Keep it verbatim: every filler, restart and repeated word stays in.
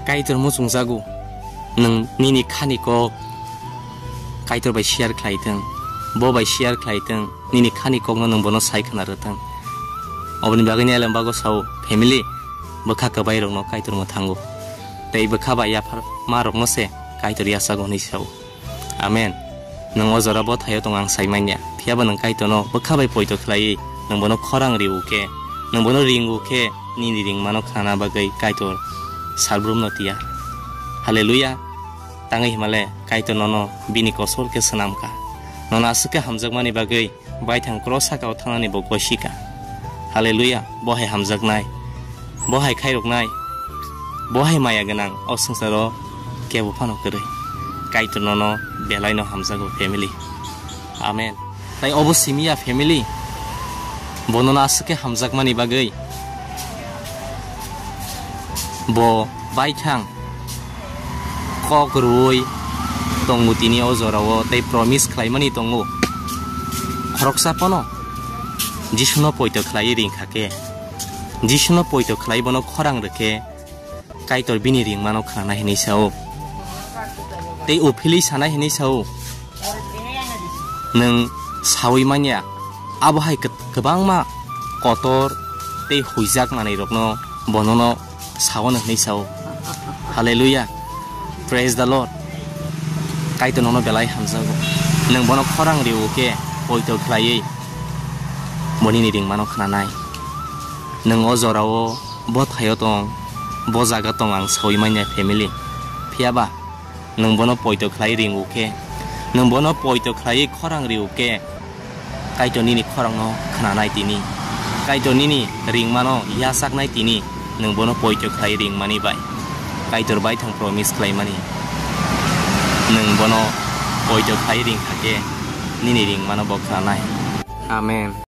Kaitor muchungjago, nwng nini khani kok Kaitor bai share khlai thung, bo bai share khlai thung, nini khani kokno nwng bono sai khna rw thung. Oboni bagwino elembago sao, family, bwkha kwbairokno Kaitor mwthango, tei bwkha bai yapharmarokno se Kaitor yachago hwnwi sao. Amen. Nwng o jora bo thaio tong ang sai manya, phiya bo nwng Kaitorno bwkha bai poito khlaiwi nwng bono khorang rio khe, nwng bono ringo khe, nini ringmano khnana bagwi Kaitor salbrumno tiya. Haleluya! Tangwi himale Kaitor nono bini kosol khe swnam kha. Nono aswk khe hamjakmani bagwi baithang cross saka-o thangnani bo gosi kha. Haleluya! Bo hai hamjaknai, bo hai khairoknai, bo hai maya gwnang o swngcharo kebo phano kwrwi. Kaitor nono belaino hamjago, family. Amen. Tai obo simi ya, family, bo nono aswk khe hamjakmani bagwi bo baithang kok rwui tongo tini o jorao, tei promise khlaimani tongo. Khoroksa phano Jisuno poito khlaiwi ring kha khe, Jisuno poito khlai bono khorang rw khe, Kaitor bini ringmano khnanai hwnwi sao. Tei uphilwi sanai hwnwi sao, nwng saui manya, abo hai kwt-, kwbangma kotor tei huijak manwirokno bonono saono hwnwi sao. Haleluya! Praise the Lord! Kaitor nono belai hamjago. Nwng bono khorang rio khe poito khlaiwi bo nini ringmano khnanai. Nwng o jorao, bo thaio tong, bo jaga tong ang saui manya, family. Phiya ba nwng bono poito khlai ringo khe, nwng bono poito khlaiwi khorang rio khe, Kaitor nini khorangno khnanai tini, Kaitor nini ringmano yachaknai tini, nwng bono poito khlai ringmani bai. Kaitor baithang promise khlaimani, nwng bono poito khlai ring kha khe, nini ringmano bo khnanai. Amen.